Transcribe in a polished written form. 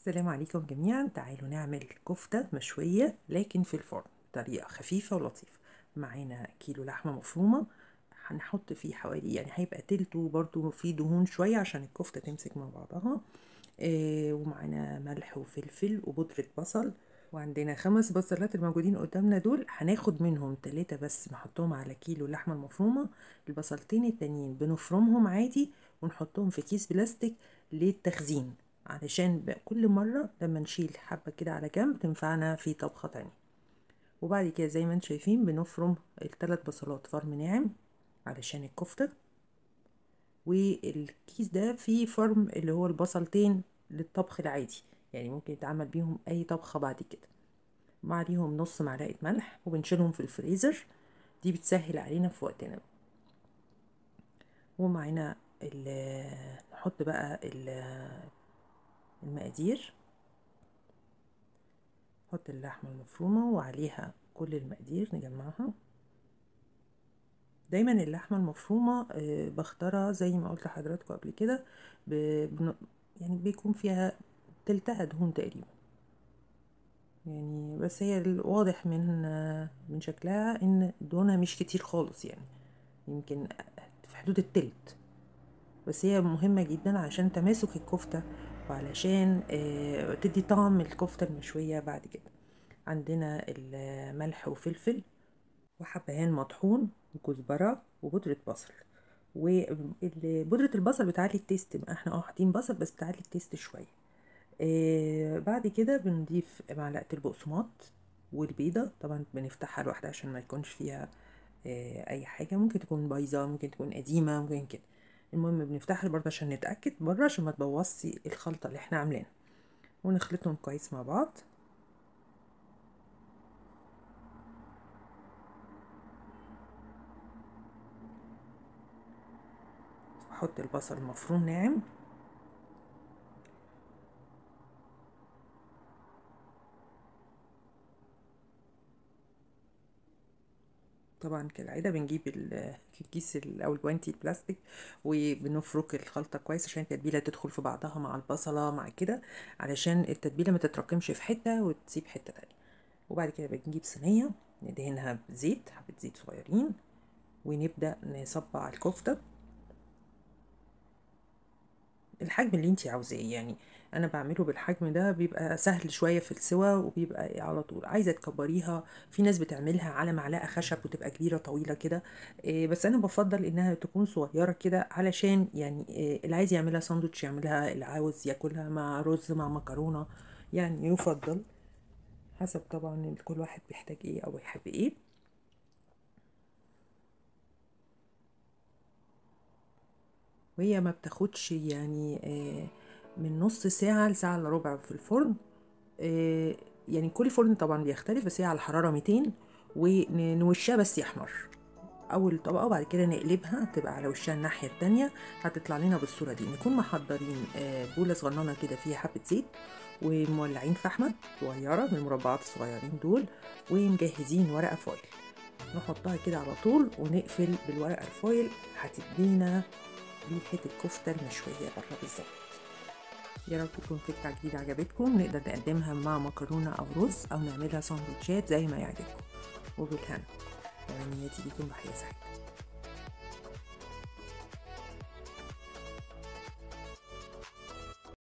السلام عليكم جميعا. تعالوا نعمل كفتة مشوية لكن في الفرن بطريقة خفيفة ولطيفة. معانا كيلو لحمة مفرومة، هنحط فيه حوالي يعني هيبقى تلته برضو فيه دهون شوية عشان الكفتة تمسك مع بعضها. ومعانا ملح وفلفل وبودرة بصل، وعندنا 5 بصلات الموجودين قدامنا دول هناخد منهم 3 بس نحطهم على كيلو اللحمة المفرومة. البصلتين التانيين بنفرمهم عادي ونحطهم في كيس بلاستيك للتخزين، علشان كل مرة لما نشيل حبة كده على جنب تنفعنا في طبخة تانية. وبعد كده زي ما انتم شايفين بنفرم ال3 بصلات فرم ناعم علشان الكفتة، والكيس ده فيه فرم اللي هو البصلتين للطبخ العادي، يعني ممكن يتعمل بيهم اي طبخة بعد كده. وعليهم نص معلقة ملح، وبنشيلهم في الفريزر، دي بتسهل علينا في وقتنا. ومعانا نحط بقى المقادير، نحط اللحمة المفرومة وعليها كل المقادير نجمعها. دايما اللحمة المفرومة بختارها زي ما قلت لحضراتكم قبل كده، يعني بيكون فيها تلتها دهون تقريبا يعني، بس هي الواضح من شكلها ان دهونها مش كتير خالص، يعني يمكن في حدود التلت، بس هي مهمة جدا عشان تماسك الكفتة وعلشان تدي طعم الكفتة المشوية بعد كده. عندنا الملح وفلفل وحبهان مطحون وكزبرة وبودرة بصل، وبودرة البصل بتعلي ال taste، احنا حاطين بصل بس بتعلي ال taste شوية. بعد كده بنضيف معلقة البقسماط والبيضة، طبعا بنفتحها لوحدها عشان ما يكونش فيها اي حاجة، ممكن تكون بايظة ممكن تكون قديمة ممكن كده، المهم بنفتحها برضه عشان نتأكد بره عشان ما تبوظش الخلطة اللي احنا عاملينها، ونخلطهم كويس مع بعض. احط البصل المفروم ناعم، طبعا كالعادة بنجيب الكيس او الجوانتي البلاستيك وبنفرك الخلطة كويس عشان التتبيله تدخل في بعضها مع البصله مع كده، علشان التتبيله ما تتراكمش في حتة وتسيب حتة تانية. وبعد كده بنجيب صينية ندهنها بزيت، حبه زيت صغيرين، ونبدا نصبع الكفتة الحجم اللي انتي عاوزاه. يعني انا بعمله بالحجم ده، بيبقى سهل شوية في السوا وبيبقى على طول. عايزه تكبريها، في ناس بتعملها على معلقه خشب وتبقى كبيرة طويلة كده، بس انا بفضل انها تكون صغيرة كده، علشان يعني اللي عايز يعملها ساندوتش يعملها، اللي عاوز ياكلها مع رز مع مكرونه، يعني يفضل حسب طبعا كل واحد بيحتاج ايه او يحب ايه. وهي ما بتاخدش يعني من نص ساعة لساعة الا ربع في الفرن، يعني كل فرن طبعا بيختلف، بس هي على حرارة 200، ونوشها بس يحمر اول طبقة، وبعد كده نقلبها تبقى على وشها الناحية التانية، هتطلع لنا بالصورة دي. نكون محضرين بولة صغننة كده فيها حبة زيت، ومولعين فحمة صغيرة من المربعات الصغيرين دول، ومجهزين ورقة foil نحطها كده على طول ونقفل بالورقة ال foil، هتدينا ريحة الكفتة المشوية بره بالظبط. يا رب تكون فكرة جديدة عجبتكم، نقدر نقدمها مع مكرونة أو رز أو نعملها سندوتشات زي ما يعجبكم. وبالهنا، تمنياتي ليكم بحياة سعيدة.